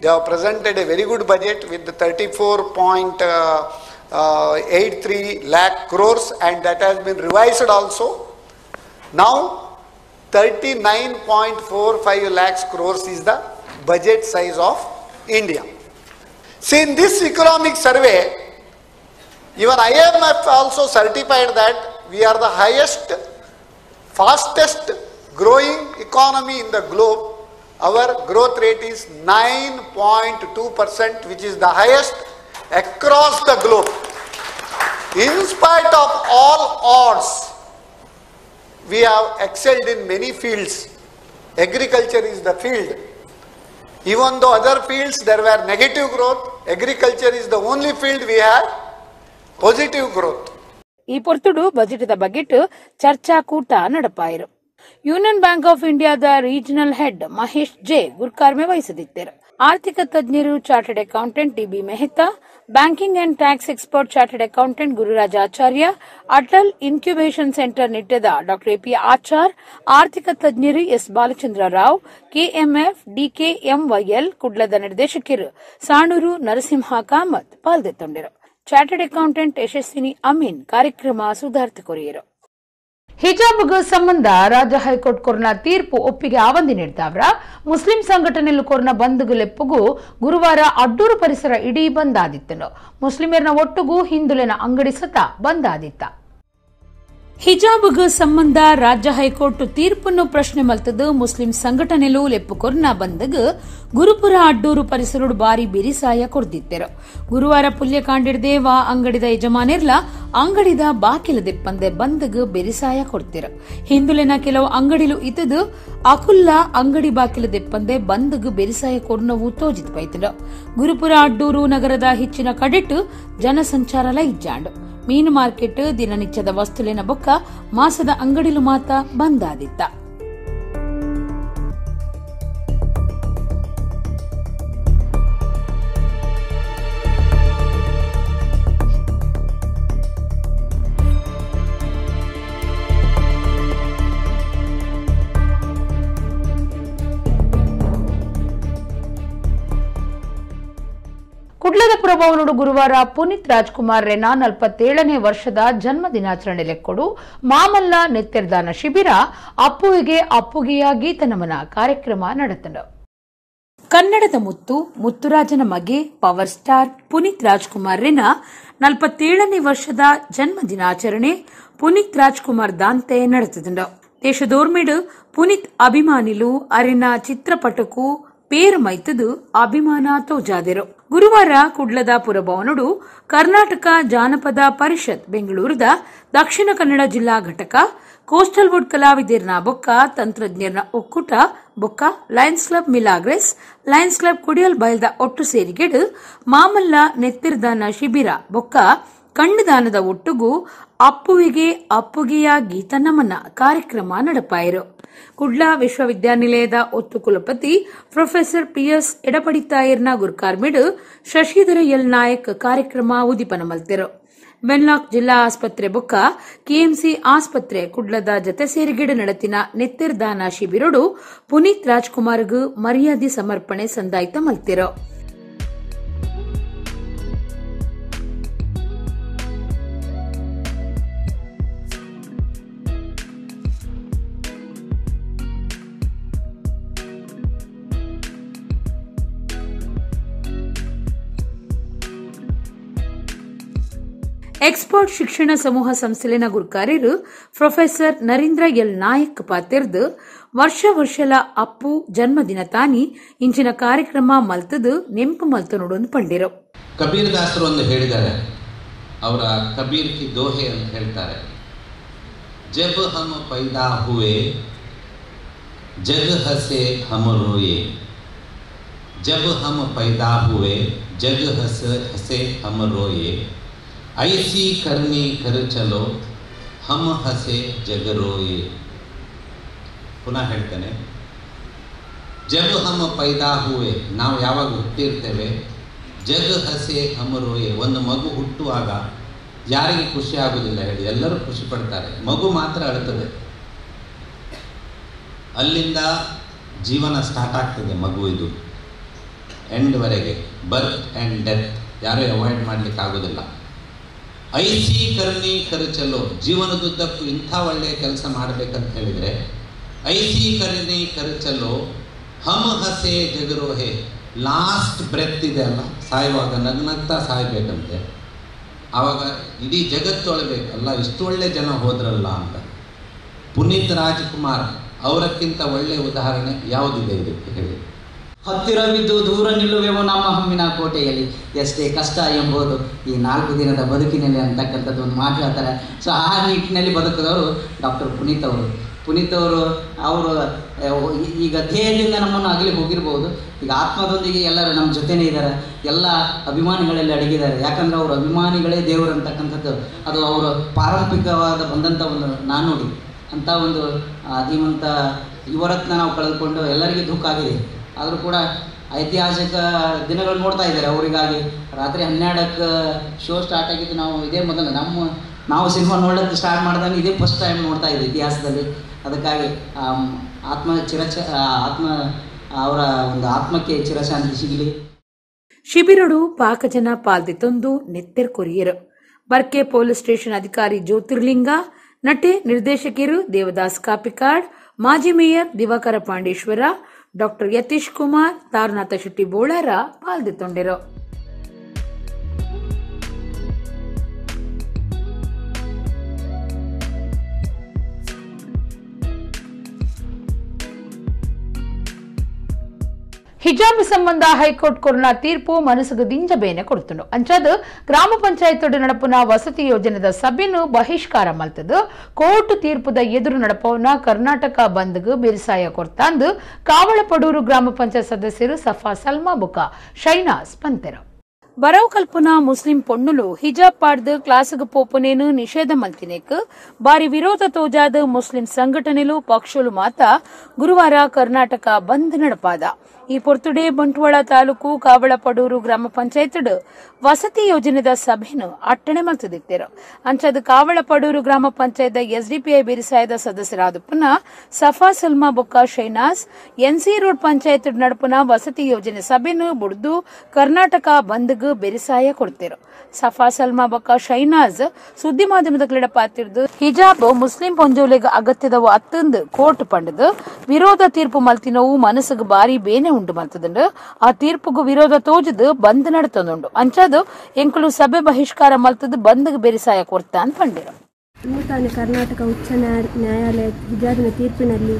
they have presented a very good budget with the 34.83 lakh crores, and that has been revised also. Now 39.45 lakhs crores is the budget size of India. See, in this economic survey, even IMF also certified that we are the highest, fastest growing economy in the globe. Our growth rate is 9.2%, which is the highest across the globe. In spite of all odds, we have excelled in many fields. Agriculture is the field. Even though other fields there were negative growth, agriculture is the only field we have positive growth. ಈ ಪೊರ್ತುಡು ಬಜೆಟ್ದ ಬಗೆಟ್ ಚರ್ಚಾಕೂಟ ನಡಪಾಯಿರು. Union bank of ಇಂಡಿಯಾದ regional head Mahesh J ಗುರ್ಕಾರ್ಮೆ ವಹಿಸದಿದ್ದರು. ಆರ್ಥಿಕ ತಜ್ಞರು chartered accountant DB Mehta, banking and tax expert chartered accountant Gururaj Acharya, Atal incubation centre ನಿಟ್ಟದ ಡಾ AP Achar, ಆರ್ಥಿಕ ತಜ್ಞರು S Balachandra Rao, KMF ಡಿಕೆಎಂವೈಎಲ್ ಕುಡ್ಲದ ನಿರ್ದೇಶಕರು ಸಾಣೂರು ನರಸಿಂಹ ಕಾಮತ್ ಪಾಲ್ಗೊಳ್ಳರು. ಚಾರ್ಟರ್ಡ್ ಅಕೌಂಟೆಂಟ್ ಯಶಸ್ವಿನಿ ಅಮೀನ್ ಕಾರ್ಯಕ್ರಮ ಸುಧಾರ್ಥ ಕೊರಿಯರು. ಹಿಜಾಬ್ಗೆ ಸಂಬಂಧ ರಾಜ್ಯ ಹೈಕೋರ್ಟ್ ಕೊರ್ನ ತೀರ್ಪು ಒಪ್ಪಿಗೆ ಆವಂದಿ ನೀಡಿದವರ ಮುಸ್ಲಿಂ ಸಂಘಟನೆಲು ಕೊರ್ನ ಬಂದ್ಗು ಲೆಪ್ಪುಗೂ ಗುರುವಾರ ಅಡ್ಡೂರು ಪರಿಸರ ಇಡೀ ಬಂದ್ ಆದಿತ್ತನು. ಮುಸ್ಲಿಮರ್ನ ಒಟ್ಟುಗೂ ಹಿಂದುಲೆನ ಅಂಗಡಿ ಸತ ಬಂದ್ ಆದಿತ್ತ. ಹಿಜಾಬ್ಗೆ ಸಂಬಂಧ ರಾಜ್ಯ ಹೈಕೋರ್ಟ್ ತೀರ್ಪನ್ನು ಪ್ರಶ್ನೆ ಮಲ್ತದ್ದು ಮುಸ್ಲಿಂ ಸಂಘಟನೆಲು ಲೆಪ್ಪು ಕೊರ್ನ ಬಂದ್ಗ್ ಗುರುಪುರ ಅಡ್ಡೂರು ಪರಿಸರಡು ಬಾರಿ ಬಿರಿಸಾಯ ಕೊರ್ದಿತ್ತೆರು. ಗುರುವಾರ ಪುಲ್ಯಕಾಂಡಿಡ್ದೆ ವಾ ಅಂಗಡಿದ ಯಜಮಾನಿರ್ಲ ಅಂಗಡಿದ ಬಾಕಿಲ ದೆಪ್ಪಂದೆ ಬಂದ್ಗ್ ಬೆರಿಸಾಯ ಕೊಡ್ತಿರು. ಹಿಂದುಲೆನ ಕೆಲವು ಅಂಗಡಿಲು ಇತದು ಅಕುಲ್ಲ ಅಂಗಡಿ ಬಾಕಿಲ ದೆಪ್ಪಂದೆ ಬಂದ್ಗ್ ಬೆರಿಸಾಯ ಕೊರ್ನವು ತೋಜಿತ್ ಪೈತನು. ಗುರುಪುರ ಅಡ್ಡೂರು ನಗರದ ಹೆಚ್ಚಿನ ಕಡೆಟು ಜನಸಂಚಾರಲ ಇಜ್ಜಾಂಡು. ಮೀನು ಮಾರ್ಕೆಟ್ ದಿನನಿತ್ಯದ ವಸ್ತುಲಿನ ಬೊಕ್ಕ ಮಾಸದ ಅಂಗಡಿಲು ಮಾತ ಬಂದಾದಿತ್ತ. ಕುಡ್ಲದ ಪುರಭವನೋಡು ಗುರುವಾರ ಪುನೀತ್ ರಾಜ್ಕುಮಾರ್ ರೆನಾ 47ನೇ ವರ್ಷದ ಜನ್ಮ ದಿನಾಚರಣೆ ಲೆಕ್ಕೊಡು ಮಾಮಲ್ಲ ನೆತ್ತೆರ್ದಾನ ಶಿಬಿರ ಅಪ್ಪುವಿಗೆ ಅಪ್ಪುಗೆಯ ಗೀತನಮನ ಕಾರ್ಯಕ್ರಮ ನಡೆತನು. ಕನ್ನಡದ ಮುತ್ತು ಮುತ್ತುರಾಜನ ಮಗೆ ಪವರ್ ಸ್ಟಾರ್ ಪುನೀತ್ ರಾಜ್ಕುಮಾರ್ ರೆನಾ 47ನೇ ವರ್ಷದ ಜನ್ಮ ದಿನಾಚರಣೆ ಪುನೀತ್ ರಾಜ್ಕುಮಾರ್ ದಾಂತೆ ನಡೆತನು. ದೇಶದೋರ್ಮಿಡು ಪುನೀತ್ ಅಭಿಮಾನಿಲು ಅರಿನ ಚಿತ್ರಪಟಕು ಪೇರು ಮೈತದು ಅಭಿಮಾನ ತೋಜಾದಿರು. ಗುರುವಾರ ಕುಡ್ಲದ ಪುರಭವನಡು ಕರ್ನಾಟಕ ಜಾನಪದ ಪರಿಷತ್ ಬೆಂಗಳೂರದ ದಕ್ಷಿಣ ಕನ್ನಡ ಜಿಲ್ಲಾ ಘಟಕ ಕೋಸ್ಟಲ್ ವುಡ್ ಕಲಾವಿದರ್ನ ಬೊಕ್ಕ ತಂತ್ರಜ್ಞರ್ನ ಒಕ್ಕೂಟ ಬೊಕ್ಕ Lions Club Milagres Lions Club Kodial ಬಯಲ್ದ ಒಟ್ಟು ಸೇರಿಗೆಡು ಮಾಮಲ್ಲ ನೆತ್ತಿರ್ದಾನ ಶಿಬಿರ ಬೊಕ್ಕ ಕಣ್ಣುದಾನದ ಒಟ್ಟುಗೂ ಅಪ್ಪುವಿಗೆ ಅಪ್ಪುಗೆಯ ಗೀತ ನಮನ ಕಾರ್ಯಕ್ರಮ ನಡಪಾಯಿರು. ಕುಡ್ಲ ವಿಶ್ವವಿದ್ಯಾನಿಲಯದ ಒತ್ತು ಕುಲಪತಿ ಪ್ರೊಫೆಸರ್ ಪಿಎಸ್ ಎಡಪಡಿತಾಯರ್ನ ಗುರ್ಕಾರ್ಮಿಡು ಶಶಿಧರ ಎಲ್ ನಾಯಕ್ ಕಾರ್ಯಕ್ರಮ ಉದಿಪನ ಮಲ್ತೆರು. ವೆನ್ಲಾಕ್ ಜಿಲ್ಲಾ ಆಸ್ಪತ್ರೆ ಬೊಕ್ಕ ಕೆಎಂಸಿ ಆಸ್ಪತ್ರೆ ಕುಡ್ಲದ ಜತೆ ಸೇರಿಗಿಡ ನಡತಿನ ನೆತ್ತಿರ್ದಾನ ಶಿಬಿರಡು ಪುನೀತ್ ರಾಜ್ಕುಮಾರ್ಗ್ ಮರ್ಯಾದೆ ಸಮರ್ಪಣೆ ಸಂದಾಯ್ತ ಮಲ್ತಿರು. ಎಕ್ಸ್ಪರ್ಟ್ ಶಿಕ್ಷಣ ಸಮೂಹ ಸಂಸ್ಥೆಲಿನ ಗುರುಕಾರ್ಯರು ಪ್ರೊಫೆಸರ್ ನರೇಂದ್ರ ಎಲ್ ನಾಯಕ್ ಪಾತಿರ್ದು ವರ್ಷ ವರ್ಷಲ ಅಪ್ಪು ಜನ್ಮದಿನ ತಾನಿ ಇಂಚಿನ ಕಾರ್ಯಕ್ರಮ ಮಲ್ತದು ನೆಂಪು ಮಲ್ತು ನೋಡೊಂದು ಪಂಡಿರು. ಕಬೀರ್ ದಾಸರು ಒಂದು ಹೇಳಿದ್ದಾರೆ, ಅವರ ಕಬೀರ್ ಕಿ ದೋಹೆ ಅಂತ ಹೇಳ್ತಾರೆ. ಜಬ್ ಹಮ್ ಪೈದಾ ಹುವೆ ಜಗ್ ಹಸೆ ಹಮ್ ರೋಯೆ, ಜಬ್ ಹಮ್ ಪೈದಾ ಹುವೆ ಜಗ್ ಹಸೆ ಹಮ್ ರೋಯೆ, ಐಸಿ ಕರ್ನಿ ಕರ್ ಚಲೋ ಹಮ್ ಹಸೆ ಜಗರೋಯೆ. ಪುನಃ ಹೇಳ್ತೇನೆ, ಜಬ್ ಹಮ್ ಪೈದಾ ಹುವೆ, ನಾವು ಯಾವಾಗ ಹುಟ್ಟಿರ್ತೇವೆ, ಜಗ್ ಹಸೆ ಹಮ್ ರೋಯೆ. ಒಂದು ಮಗು ಹುಟ್ಟುವಾಗ ಯಾರಿಗೆ ಖುಷಿ ಆಗುವುದಿಲ್ಲ ಹೇಳಿ? ಎಲ್ಲರೂ ಖುಷಿ ಪಡ್ತಾರೆ, ಮಗು ಮಾತ್ರ ಅಳುತ್ತದೆ. ಅಲ್ಲಿಂದ ಜೀವನ ಸ್ಟಾರ್ಟ್ ಆಗ್ತದೆ ಮಗು, ಇದು ಎಂಡ್ವರೆಗೆ, ಬರ್ತ್ ಆ್ಯಂಡ್ ಡೆತ್ ಯಾರೂ ಅವಾಯ್ಡ್ ಮಾಡಲಿಕ್ಕೆ ಆಗೋದಿಲ್ಲ. ಐಸಿ ಕರ್ನಿ ಕರ್ ಚಲೋ, ಜೀವನದುದ್ದಕ್ಕೂ ಇಂಥ ಒಳ್ಳೆಯ ಕೆಲಸ ಮಾಡಬೇಕಂತ ಹೇಳಿದರೆ ಐಸಿ ಕರ್ನಿ ಕರ್ ಚಲೋ ಹಮ್ ಹಸೆ ಜಗರೋಹೆ. ಲಾಸ್ಟ್ ಬ್ರೆತ್ ಇದೆ ಅಲ್ಲ, ಸಾಯುವಾಗ ನಗ್ನಗ್ತಾ ಸಾಯಬೇಕಂತೆ. ಆವಾಗ ಇಡೀ ಜಗತ್ತೊಳಬೇಕಲ್ಲ, ಇಷ್ಟು ಒಳ್ಳೆ ಜನ ಹೋದ್ರಲ್ಲ ಅಂತ. ಪುನೀತ್ ರಾಜ್ಕುಮಾರ್ ಅವರಕ್ಕಿಂತ ಒಳ್ಳೆಯ ಉದಾಹರಣೆ ಯಾವುದಿದೆ ಇದಕ್ಕೆ ಹೇಳಿ? ಹತ್ತಿರವಿದ್ದು ದೂರ ನಿಲ್ಲುವೆವು ನಮ್ಮ ಹಮ್ಮಿನ ಕೋಟೆಯಲ್ಲಿ, ಎಷ್ಟೇ ಕಷ್ಟ ಎಂಬುದು ಈ 4 ದಿನದ ಬದುಕಿನಲ್ಲಿ ಅಂತಕ್ಕಂಥದ್ದು ಒಂದು ಮಾತು ಹೇಳ್ತಾರೆ. ಸೊ ಆ ನಿಟ್ಟಿನಲ್ಲಿ ಬದುಕಿದವರು ಡಾಕ್ಟರ್ ಪುನೀತ್ ಅವರು. ಪುನೀತ್ ಅವರು ಅವರು ಈಗ ದೇಹದಿಂದ ನಮ್ಮನ್ನು ಅಗಲಿ ಹೋಗಿರ್ಬೋದು, ಈಗ ಆತ್ಮದೊಂದಿಗೆ ಎಲ್ಲರೂ ನಮ್ಮ ಜೊತೆನೇ ಇದ್ದಾರೆ, ಎಲ್ಲ ಅಭಿಮಾನಿಗಳಲ್ಲಿ ಅಡಗಿದ್ದಾರೆ. ಯಾಕಂದರೆ ಅವರು ಅಭಿಮಾನಿಗಳೇ ದೇವರು ಅಂತಕ್ಕಂಥದ್ದು, ಅದು ಅವರು ಪಾರಂಪರಿಕವಾದ ಬಂದಂಥ ಒಂದು ನಾನುಡಿ. ಅಂಥ ಒಂದು ಧೀಮಂತ ಯುವರತ್ನ ನಾವು ಕಳೆದುಕೊಂಡು ಎಲ್ಲರಿಗೂ ದುಃಖ ಆಗಿದೆ. ಆದರೂ ಕೂಡ ಐತಿಹಾಸಿಕ ದಿನಗಳು ನೋಡ್ತಾ ಇದ್ದಾರೆ ಅವರಿಗಾಗಿ. ರಾತ್ರಿ 12ಕ್ಕೆ ಶೋ ಸ್ಟಾರ್ಟ್ ಆಗಿದ್ದು, ನಾವು ಇದೇ ಮೊದಲು ನಾವು ಸಿನಿಮಾ ನೋಡೋಕ್ಕೆ ಸ್ಟಾರ್ಟ್ ಮಾಡಿದಾಗ ಇದೇ ಫಸ್ಟ್ ಟೈಮ್ ನೋಡ್ತಾ ಇದ್ದೀವಿ ಇತಿಹಾಸದಲ್ಲಿ. ಅದಕ್ಕಾಗಿ ಆತ್ಮ ಆತ್ಮ ಅವರ ಒಂದು ಆತ್ಮಕ್ಕೆ ಚಿರಶಾಂತಿ ಸಿಗಲಿ. ಶಿಬಿರಡು ಪಾಕಜನ ಪಾಲ್ದಿ ತಂದು ನೆತ್ತೆರ್ ಕೊರಿಯರು. ಬರ್ಕೆ ಪೊಲೀಸ್ ಸ್ಟೇಷನ್ ಅಧಿಕಾರಿ ಜ್ಯೋತಿರ್ಲಿಂಗ, ನಟೆ ನಿರ್ದೇಶಕಿಯರು ದೇವದಾಸ್ ಕಾಪಿಕಾಡ್, ಮಾಜಿ ಮೇಯರ್ ದಿವಾಕರ ಪಾಂಡೇಶ್ವರ, ಡಾಕ್ಟರ್ ಯತೀಶ್ ಕುಮಾರ್, ತಾರನಾಥ ಶೆಟ್ಟಿ ಬೋಳಾರ ಪಾಲ್ದಿತ್ತೊಂಡಿರು. ಹಿಜಾಬ್ ಸಂಬಂಧ ಹೈಕೋರ್ಟ್ ಕೊರ್ನ ತೀರ್ಪು ಮನಸ್ಸಿಗೆ ದಿಂಜ ಬೇನೆ ಕೊಡ್ತುಂಡು. ಅಂಚಾದ ಗ್ರಾಮ ಪಂಚಾಯತ್ ನಡಪುನ ವಸತಿ ಯೋಜನೆದ ಸಭೆನು ಬಹಿಷ್ಕಾರ ಮಲ್ತದು ಕೋರ್ಟ್ ತೀರ್ಪುದ ಎದುರು ನಡಪವನ ಕರ್ನಾಟಕ ಬಂದ್ಗ್ ಬಿರುಸಾಯ ಕೊರ್ತಾಂದು ಕಾವಳಪಡೂರು ಗ್ರಾಮ ಪಂಚಾಯತ್ ಸದಸ್ಯರು ಸಫಾ ಸಲ್ಮಾ ಬುಕ ಶೈನಾಸ್ ಪಂತೆರು. ಬರವ್ ಕಲ್ಪುನ ಮುಸ್ಲಿಂ ಪೊಣ್ಣುಲು ಹಿಜಾಬ್ ಪಾಡ್ದು ಕ್ಲಾಸ್ಗ್ ಪೋಪುನೇನು ನಿಷೇಧ ಮಲ್ತಿನೇಕ್ ಬಾರಿ ವಿರೋಧ ತೋಜಾದ ಮುಸ್ಲಿಂ ಸಂಘಟನೆಲು ಪಕ್ಷಲು ಮಾತ ಗುರುವಾರ ಕರ್ನಾಟಕ ಬಂದ್ ನಡಪಾದ. ಈ ಪೊರ್ತುಡೆ ಬಂಟ್ವಾಳ ತಾಲೂಕು ಕಾವಳಪಡೂರು ಗ್ರಾಮ ಪಂಚಾಯತ್ ವಸತಿ ಯೋಜನೆದ ಸಭೆನು ಅಟ್ಟಣೆ ಮಲ್ತದಿತ್ತೇರು. ಅಂಚಾದ ಕಾವಳಪಡೂರು ಗ್ರಾಮ ಪಂಚಾಯತ್ ಎಸ್ಡಿಪಿಐ ಬಿರಿಸಾಯದ ಸದಸ್ಯರಾದ ಪುನಃ ಸಫಾ ಸಲ್ಮಾ ಬೊಕ್ಕ ಶೈನಾಸ್ ಎನ್ಸಿ ರೋಡ್ ಪಂಚಾಯತ್ ನಡಪುನ ವಸತಿ ಯೋಜನೆ ಸಭೆನು ಬುಡ್ದು ಕರ್ನಾಟಕ ಬಂದ್ಗ್ ಬೆರಿಸಾಯ ಕೊಡ್ತಿರು. ಸಫಾ ಸಲ್ಮಾ ಬೊಕ್ಕ ಶೈನಾಜ್ ಸುದ್ದಿ ಮಾಧ್ಯಮದ ಕ್ರೀಡ ಪಾತಿರ್ದು ಹಿಜಾಬ್ ಮುಸ್ಲಿಂ ಪೊಂಜೋಲೆಗ್ ಅಗತ್ಯದವು ಅತ್ತಂದು ಕೋರ್ಟ್ ಪಂಡದು ವಿರೋಧ ತೀರ್ಪು ಮಲ್ತಿನವು ಮನಸ್ಸಿಗೆ ಬಾರಿ ಬೇನೆ ಉಂಟು ಮಲ್ತದಂಡು. ಆ ತೀರ್ಪುಗು ವಿರೋಧ ತೋಜದು ಬಂದ್ ನಡತದುಂಡು. ಅಂಚಾದು ಎಂಕುಲು ಸಭೆ ಬಹಿಷ್ಕಾರ ಮಲ್ತದು ಬಂದ್ಗೆ ಬೆರಿಸಾಯ ಕೊಡ್ತಾ ಅಂತ ಪಂಡಿರು. ನೂತನ ಕರ್ನಾಟಕ ಉಚ್ಚ ನ್ಯಾಯಾಲಯ ಹಿಜಾಬಿನ ತೀರ್ಪಿನಲ್ಲಿ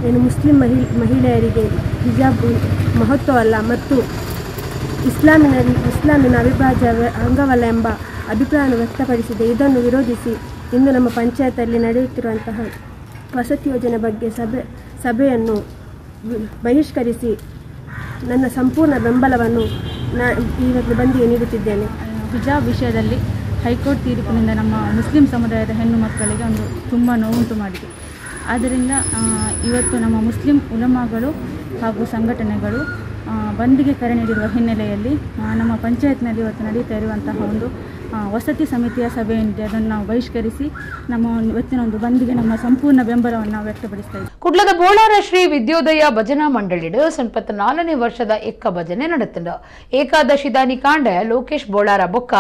ಏನು ಮುಸ್ಲಿಂ ಮಹಿಳೆಯರಿಗೆ ಹಿಜಾಬ್ ಮಹತ್ವವಲ್ಲ ಮತ್ತು ಇಸ್ಲಾಮಿನ ಅವಿಭಾಜ್ಯ ಅಂಗವಲ್ಲ ಎಂಬ ಅಭಿಪ್ರಾಯವನ್ನು ವ್ಯಕ್ತಪಡಿಸಿದೆ. ಇದನ್ನು ವಿರೋಧಿಸಿ ಇಂದು ನಮ್ಮ ಪಂಚಾಯತಲ್ಲಿ ನಡೆಯುತ್ತಿರುವಂತಹ ವಸತಿ ಯೋಜನೆ ಬಗ್ಗೆ ಸಭೆಯನ್ನು ಬಹಿಷ್ಕರಿಸಿ ನನ್ನ ಸಂಪೂರ್ಣ ಬೆಂಬಲವನ್ನು ಈ ಬಂದಿಗೆ ನೀಡುತ್ತಿದ್ದೇನೆ. ಹಿಜಾಬ್ ವಿಷಯದಲ್ಲಿ ಹೈಕೋರ್ಟ್ ತೀರ್ಪಿನಿಂದ ನಮ್ಮ ಮುಸ್ಲಿಂ ಸಮುದಾಯದ ಹೆಣ್ಣು ಮಕ್ಕಳಿಗೆ ಒಂದು ತುಂಬ ನೋವುಂಟು ಮಾಡಿದೆ. ಆದ್ದರಿಂದ ಇವತ್ತು ನಮ್ಮ ಮುಸ್ಲಿಂ ಉಲಮಾಗಳು ಹಾಗೂ ಸಂಘಟನೆಗಳು ಬಂದ್ಗೆ ಕರೆ ನೀಡಿರುವ ಹಿನ್ನೆಲೆಯಲ್ಲಿ ನಮ್ಮ ಪಂಚಾಯತ್ನಲ್ಲಿ ಇವತ್ತು ನಡೀತಾ ಇರುವಂತಹ ಒಂದು ವಸತಿ ಸಮಿತಿಯ ಸಭೆ ಏನಿದೆ ಅದನ್ನು ನಾವು ಬಹಿಷ್ಕರಿಸಿ ನಮ್ಮ ಇವತ್ತಿನ ಒಂದು ಬಂದ್ಗೆ ನಮ್ಮ ಸಂಪೂರ್ಣ ಬೆಂಬಲವನ್ನು ನಾವು ವ್ಯಕ್ತಪಡಿಸ್ತಾ ಇದ್ದೀವಿ. ಕುಡ್ಲದ ಬೋಳಾರ ಶ್ರೀ ವಿದ್ಯೋದಯ ಭಜನಾ ಮಂಡಳಿಡು 84ನೇ ವರ್ಷದ ಎಕ್ಕ ಭಜನೆ ನಡೆತಂಡು. ಏಕಾದಶಿ ದಾನಿ ಕಾಂಡ ಲೋಕೇಶ್ ಬೋಳಾರ ಬೊಕ್ಕ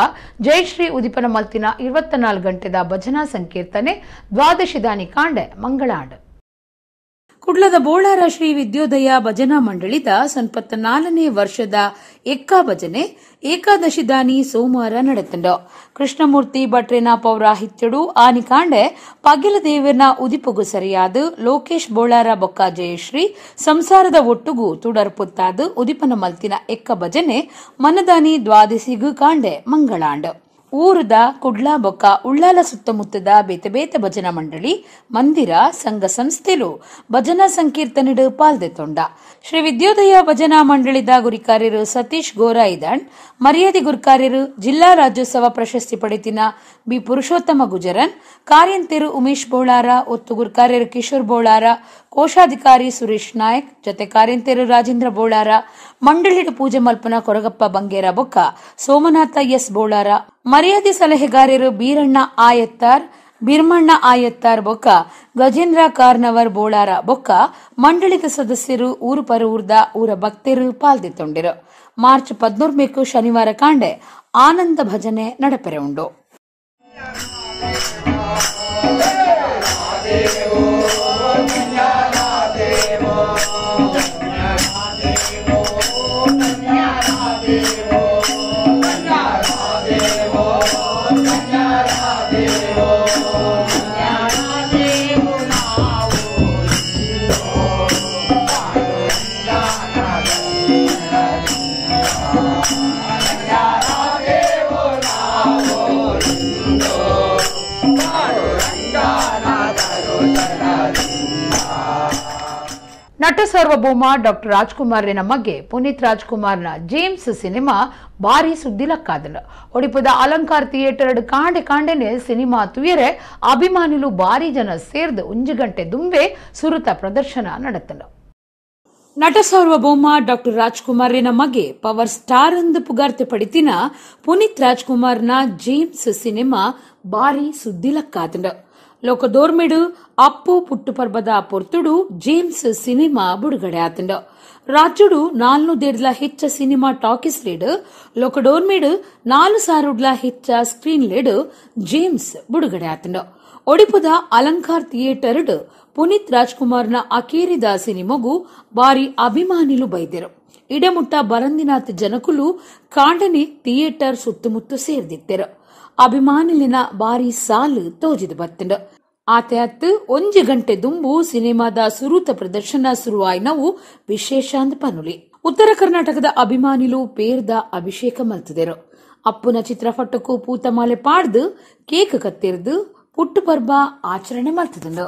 ಜಯಶ್ರೀ ಉದಿಪನ ಮಲ್ತಿನ 24 ಗಂಟೆದ ಭಜನಾ ಸಂಕೀರ್ತನೆ ದ್ವಾದಶಿ ದಾನಿ ಕಾಂಡ ಮಂಗಳಾಂಡ. ಕುಡ್ಲದ ಬೋಳಾರ ಶ್ರೀ ವಿದ್ಯೋದಯ ಭಜನಾ ಮಂಡಳಿದ 84ನೇ ವರ್ಷದ ಎಕ್ಕಾ ಭಜನೆ ಏಕಾದಶಿ ದಾನಿ ಸೋಮವಾರ ನಡೆತಂಡು. ಕೃಷ್ಣಮೂರ್ತಿ ಭಟ್ರೇನ ಪೌರಾಹಿತ್ಯಡು ಆನಿಕಾಂಡೆ ಪಗಿಲದೇವನ ಉದಿಪುಗು ಸರಿಯಾದ ಲೋಕೇಶ್ ಬೋಳಾರ ಬೊಕ್ಕ ಜಯಶ್ರೀ ಸಂಸಾರದ ಒಟ್ಟುಗು ತುಡರ್ಪುತ್ತಾದ ಉದಿಪನ ಮಲ್ತಿನ ಎಕ್ಕ ಭಜನೆ ಮನದಾನಿ ದ್ವಾದಶಿಗು ಕಾಂಡೆ ಮಂಗಳಾಂಡ. ಊರದ ಕುಡ್ಲಾ ಬೊಕ್ಕ ಉಳ್ಳಾಲ ಸುತ್ತಮುತ್ತದ ಬೇತೆ ಬೇತೆ ಭಜನಾ ಮಂಡಳಿ ಮಂದಿರ ಸಂಘ ಸಂಸ್ಥೆಲು ಭಜನಾ ಸಂಕೀರ್ತನೆಡು ಪಾಲ್ದೆತೊಂಡ. ಶ್ರೀ ವಿದ್ಯೋದಯ ಭಜನಾ ಮಂಡಳಿದ ಗುರಿಕಾರ್ಯರು ಸತೀಶ್ ಗೋರಾಯಿದಾಂಡ್, ಮರ್ಯಾದೆ ಗುರುಕಾರ್ಯರು ಜಿಲ್ಲಾ ರಾಜ್ಯೋತ್ಸವ ಪ್ರಶಸ್ತಿ ಪಡೆತಿನ ಬಿ ಪುರುಷೋತ್ತಮ ಗುಜರನ್, ಕಾರ್ಯಂತೆರು ಉಮೇಶ್ ಬೋಳಾರ, ಒತ್ತು ಗುರುಕಾರ್ಯರು ಕಿಶೋರ್ ಬೋಳಾರ, ಕೋಶಾಧಿಕಾರಿ ಸುರೇಶ್ ನಾಯಕ್, ಜೊತೆ ಕಾರ್ಯಂತೆರು ರಾಜೇಂದ್ರ ಬೋಳಾರ, ಮಂಡಳಿಡು ಪೂಜೆ ಮಲ್ಪನ ಕೊರಗಪ್ಪ ಬಂಗೇರ ಬೊಕ್ಕ ಸೋಮನಾಥ ಎಸ್ ಬೋಳಾರ, ಮರ್ಯಾದೆ ಸಲಹೆಗಾರರು ಬೀರಣ್ಣ ಆಯತ್ತಾರ್, ಬಿರ್ಮಣ್ಣ ಆಯತ್ತಾರ್ ಬೊಕ್ಕ ಗಜೇಂದ್ರ ಕಾರ್ನವರ್ ಬೋಳಾರ ಬೊಕ್ಕ ಮಂಡಳಿದ ಸದಸ್ಯರು ಊರು ಪರೂರ್ದ ಊರ ಭಕ್ತರು ಪಾಲ್ದಿತ್ತೊಂಡಿರು. ಮಾರ್ಚ್ 13 ಶನಿವಾರ ಕಾಂಡೆ ಆನಂದ ಭಜನೆ ನಡಪೆರೆ ಉಂಡು. ನಟ ಸಾರ್ವಭೌಮ ಡಾಕ್ಟರ್ ರಾಜ್ಕುಮಾರ್ ಮಗೆ ಪುನೀತ್ ರಾಜ್ಕುಮಾರ್ನ ಜೇಮ್ಸ್ ಸಿನಿಮಾ ಭಾರಿ ಸುದ್ದಿಲಕ್ಕಾದನು. ಒಡಿಪದ ಅಲಂಕಾರ್ ಥಿಯೇಟರ್ ಕಾಂಡೆ ಕಾಂಡೆನೆ ಸಿನಿಮಾ ತುಯರೆ ಅಭಿಮಾನಿಲು ಭಾರಿ ಜನ ಸೇರ್ದು 1 ಗಂಟೆ ದುಂಬೆ ಸುರುತ ಪ್ರದರ್ಶನ ನಡೆತನು. ನಟ ಸಾರ್ವಭೌಮ ಡಾಕ್ಟರ್ ರಾಜ್ಕುಮಾರ್ ಮಗೆ ಪವರ್ ಸ್ಟಾರ್ ಎಂದು ಪುಗಾರ್ತೆ ಪಡಿತಿನ ಪುನೀತ್ ರಾಜ್ಕುಮಾರ್ನ ಜೇಮ್ಸ್ ಸಿನಿಮಾ ಭಾರಿ ಸುದ್ದಿಲಕ್ಕಾದನು. ಲೋಕದೋರ್ಮಿಡು ಅಪ್ಪು ಪುಟ್ಟು ಪರ್ಬದ ಪೊರ್ತುಡು ಜೇಮ್ಸ್ ಸಿನಿಮಾ ಬಿಡುಗಡೆ ಆತಂಡು. ರಾಜ್ಯಡು 4.5 ಹೆಚ್ಚ cinema talkies lead ಲೋಕಡೋರ್ಮಿಡು 4,000 ಹೆಚ್ಚ screen lead James ಬಿಡುಗಡೆ ಆತಂಡು. ಒಡಿಪುದ ಅಲಂಕಾರ್ ಥಿಯೇಟರ್ ಪುನೀತ್ ರಾಜ್ಕುಮಾರ್ನ ಅಕೇರಿದ ಸಿನಿಮಾಗೂ ಭಾರಿ ಅಭಿಮಾನಿಲು ಬೈದರು. ಇಡಮುಟ್ಟ ಬರಂದಿನಾಥ್ ಜನಕುಲು ಕಾಂಡನೆ ಥಿಯೇಟರ್ ಸುತ್ತಮುತ್ತ ಸೇರ್ದಿತ್ತರು. ಅಭಿಮಾನಿಲಿನ ಭಾರಿ ಸಾಲು ತೋಜಿದು ಬತ್ತಂಡು. ಆತೆ ಅತ್ತು 1 ಗಂಟೆ ದುಂಬು ಸಿನಿಮಾದ ಸುರೂತ ಪ್ರದರ್ಶನ ಶುರುವಾಯಿನವು ವಿಶೇಷ ಅಂದ್ ಪನುಲಿ. ಉತ್ತರ ಕರ್ನಾಟಕದ ಅಭಿಮಾನಿಲು ಪೇರ್ದ ಅಭಿಷೇಕ ಮಲ್ತದೆರು. ಅಪ್ಪುನ ಚಿತ್ರಪಟಕ್ಕೂ ಪೂತಮಾಲೆ ಪಾಡ್ದು ಕೇಕ್ ಕತ್ತಿರ್ದು ಪುಟ್ಟು ಪರ್ಬ ಆಚರಣೆ ಮಲ್ತದಂಡು.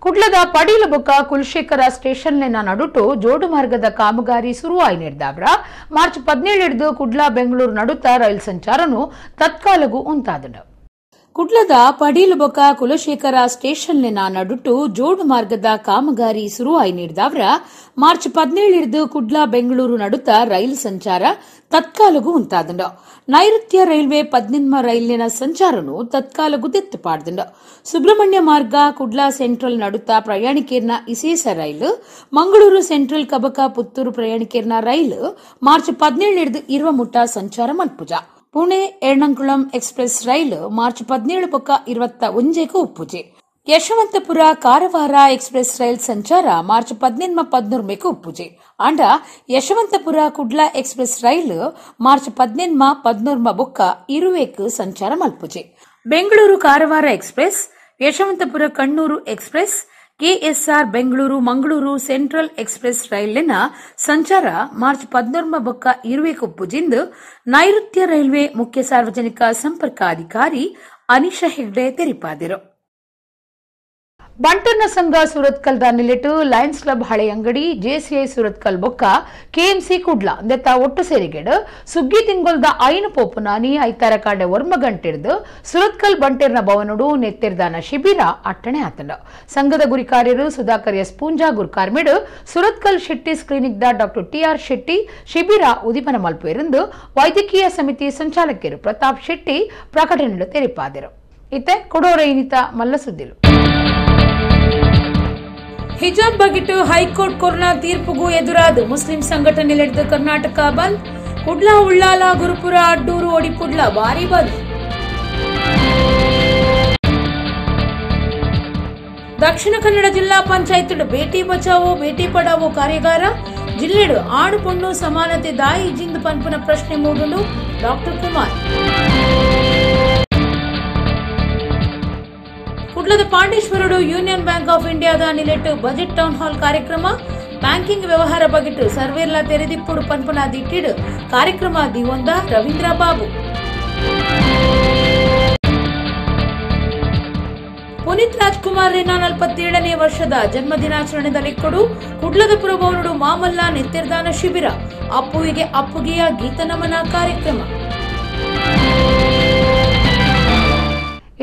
ಕುಡ್ಲದ ಪಡೀಲಬೊಕ್ಕ ಕುಲಶೇಖರ ಸ್ಟೇಷನ್ನ ನಡುಟು ಜೋಡು ಮಾರ್ಗದ ಕಾಮಗಾರಿ ಶುರುವಾಯಿ ನಿರ್ದಾವ್ರ ಮಾರ್ಚ್ 17 ಕುಡ್ಲ ಬೆಂಗಳೂರು ನಡುತ್ತ ರೈಲು ಸಂಚಾರನು ತತ್ಕಾಲಗೂ ಉಂಟಾದನು. ಕುಡ್ಲದ ಪಡೀಲಬೊಕ್ಕ ಕುಲಶೇಖರ ಸ್ಟೇಷನ್ನ ನಡುಟು ಜೋಡು ಮಾರ್ಗದ ಕಾಮಗಾರಿ ಶುರುವಾಯಿ ನೀಡಿದವರ ಮಾರ್ಚ್ 17 ಕುಡ್ಲ ಬೆಂಗಳೂರು ನಡುತ್ತ ರೈಲು ಸಂಚಾರ ತತ್ಕಾಲಗೂ ಉಂಟಾದಂಡು. ನೈಋತ್ಯ ರೈಲ್ವೆ 18 ರೈಲಿನ ಸಂಚಾರನು ತತ್ಕಾಲಗೂ ದೆತ್ತುಪಾಡ್ದಂಡು. ಸುಬ್ರಹ್ಮಣ್ಯ ಮಾರ್ಗ ಕುಡ್ಲ ಸೆಂಟ್ರಲ್ ನಡುತ್ತ ಪ್ರಯಾಣಿಕರ್ನ ಇಸೇಸ ರೈಲು, ಮಂಗಳೂರು ಸೆಂಟ್ರಲ್ ಕಬಕ ಪುತ್ತೂರು ಪ್ರಯಾಣಿಕರ್ನ ರೈಲು ಮಾರ್ಚ್ 17 ಇರುವ ಮುಟ್ಟ ಸಂಚಾರ ಮಲ್ಪುಜ. ಪುಣೆ ಎರ್ಣಂಕುಳಂ ಎಕ್ಸ್ಪ್ರೆಸ್ ರೈಲು ಮಾರ್ಚ್ 17 ಪಕ್ಕ 21 ಉಪ್ಪುಜೆ. ಯಶವಂತಪುರ ಕಾರವಾರ ಎಕ್ಸ್ಪ್ರೆಸ್ ರೈಲ್ ಸಂಚಾರ ಮಾರ್ಚ್ 18 14 ಉಪ್ಪುಜೆ. ಆಂಡ ಯಶವಂತಪುರ ಕುಡ್ಲ ಎಕ್ಸ್ಪ್ರೆಸ್ ರೈಲು ಮಾರ್ಚ್ 18 14 ಬೊಕ್ಕ ಇರುವೇಕ್ ಸಂಚಾರ ಮಲ್ಪುಜೆ. Bengaluru Karwar express, Yeshwanthpur Kannur express, KSR Bengaluru Mangaluru central express ರೈಲಿನ ಸಂಚಾರ ಮಾರ್ಚ್ 14 ಬೊಕ್ಕ ಇರುವೆಕೊಪ್ಪುಜಿಂದು ನೈಋತ್ಯ ರೈಲ್ವೆ ಮುಖ್ಯ ಸಾರ್ವಜನಿಕ ಸಂಪರ್ಕ ಅಧಿಕಾರಿ ಅನಿಶಾ ಹೆಗ್ಡೆ ತೆರಿಪಾದರು. ಬಂಟರ್ನ ಸಂಘ ಸುರತ್ಕಲ್ ನಿಲೆಟು Lions Club Haleyangadi JCI Surathkal ಬೊಕ್ಕ ಕೆಎಂಸಿ ಕುಡ್ಲ ದೆತ್ತ ಒಟ್ಟು ಸೇರಿಗೆಡು ಸುಗ್ಗಿ ತಿಂಗೊಲ್ದ 5 ಪೋಪುನಾನಿ ಐತಾರ ಕಾಂಡೆ 1 ಗಂಟೆರ್ದು ಸುರತ್ಕಲ್ ಬಂಟೆರ್ನ ಭವನಡು ನೆತ್ತೆರ್ದಾನ ಶಿಬಿರ ಅಟ್ಟಣೆ ಆತಂಡ. ಸಂಘದ ಗುರಿಕಾರ್ಯರು ಸುಧಾಕರ್ ಎಸ್ ಪೂಂಜಾ ಗುರುಕಾರ್ಮಿಡು Surathkal Shetty's clinic the doctor TR Shetty ಶಿಬಿರ ಉದಿಪನ ಮಲ್ಪುವೆರೆಂದು ವೈದ್ಯಕೀಯ ಸಮಿತಿ ಸಂಚಾಲಕರು ಪ್ರತಾಪ್ ಶೆಟ್ಟಿ ಪ್ರಕಟಣೆ ತೆರಿಪಾದರು. ಇತ್ತೆ ಕೊಡೋರ ಇನಿತ ಮಲ್ಲ ಸುದ್ದಿಲು. ಹಿಜಾಬ್ ಬಗಿಟ್ಟು ಹೈಕೋರ್ಟ್ ಕೊರೋನಾ ತೀರ್ಪುಗೂ ಎದುರಾದ ಮುಸ್ಲಿಂ ಸಂಘಟನೆ ನಡೆದ ಕರ್ನಾಟಕ ಬಂದ್. ಕುಡ್ಲ, ಉಳ್ಳಾಲ, ಗುರುಪುರ, ಅಡ್ಡೂರು, ಒಡಿಪುಡ್ಲ ಭಾರಿ ಬಂದ್. ದಕ್ಷಿಣ ಕನ್ನಡ ಜಿಲ್ಲಾ ಪಂಚಾಯತ್ ಬೇಟಿ ಬಚಾವೋ ಬೇಟಿ ಪಡಾವೋ ಕಾರ್ಯಾಗಾರ. ಜಿಲ್ಲೆಡು ಆಣು ಪೊಣ್ಣು ಸಮಾನತೆ ದಾಯಿ ಜಿಂದ್ ಪನ್ಪುನ ಪ್ರಶ್ನೆ ಮೂಡಲು ಡಾಕ್ಟರ್ ಕುಮಾರ್. ಕುಡ್ಲದ ಪಾಂಡೇಶ್ವರಡು ಯೂನಿಯನ್ ಬ್ಯಾಂಕ್ ಆಫ್ ಇಂಡಿಯಾದ ನಿಲೆಟ್ಟು ಬಜೆಟ್ ಟೌನ್ ಹಾಲ್ ಕಾರ್ಯಕ್ರಮ. ಬ್ಯಾಂಕಿಂಗ್ ವ್ಯವಹಾರ ಬಗೆಟು ಸರ್ವೇರ್ಲ ತೆರೆದಿಪ್ಪುಡು ಪನ್ಪುನ ದಿಟ್ಟಿಡು ಕಾರ್ಯಕ್ರಮ ದಿವೊಂದ ರವೀಂದ್ರ ಬಾಬು. ಪುನೀತ್ ರಾಜ್ಕುಮಾರ್ ರೇನಾ 47ನೇ ವರ್ಷದ ಜನ್ಮದಿನಾಚರಣೆದಲ್ಲಿ ಕೊಡು ಕುಡ್ಲದ ಪುರಭವನಡು ಮಾಮಲ್ಲ ನೆತ್ತೆರ್ದಾನ ಶಿಬಿರ. ಅಪ್ಪುವಿಗೆ ಅಪ್ಪುಗೆಯ ಗೀತನಮನ ಕಾರ್ಯಕ್ರಮ.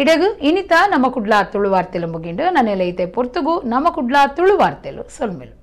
ಇಡಗು ಇನಿತ ನಮ್ಮ ಕುಡ್ಲ ತುಳುವಾರ್ತೆಲು ಮುಗಿಂಡು ನನ್ನೆಲ್ಲ ಐತೆ ಪೊರ್ತುಗು ನಮ್ಮ ಕುಡ್ಲ ತುಳುವಾರ್ತೆಲು ಸೊಲ್ಮೆಲು.